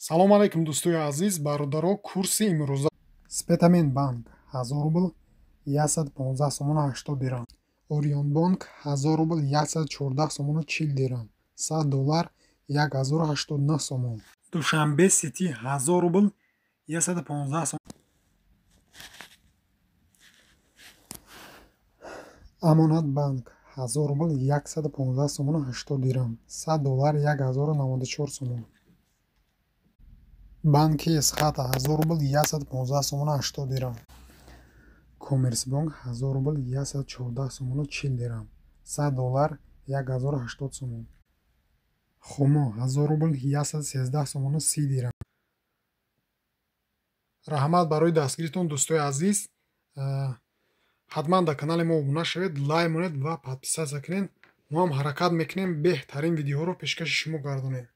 Салом алейкум, дӯстои азиз, бародаро. Курси имрӯза: Спитамен банк 1000 рубл 115 сомону 80 дирам, Орионбонк 1000 рубл 114 сомону 40 дирам, 100 доллар 1089 сомон, Душанбе Сити 1000 рубл 115 сомон, Амонатбанк 1000 рубл 115 сомону 80 дирам, 100 доллар 1094 сомон, Банки Эсхата 1000 рубл 115 сомону 80 дирам, Коммерсбонк 1000 рубл 114 сомону 40 дирам, 100 доллар 1080 сомон, Хумо 1000 рубл 113 сомону 30 дирам. Раҳмат барои дастгиритон, дӯстои азиз. Ҳатман дар канали мо обуна шавед, лайк монед ва подписаться кунед. Мо ҳам ҳаракат мекунем, беҳтарин видеоҳоро пешкаши шумо гардонем.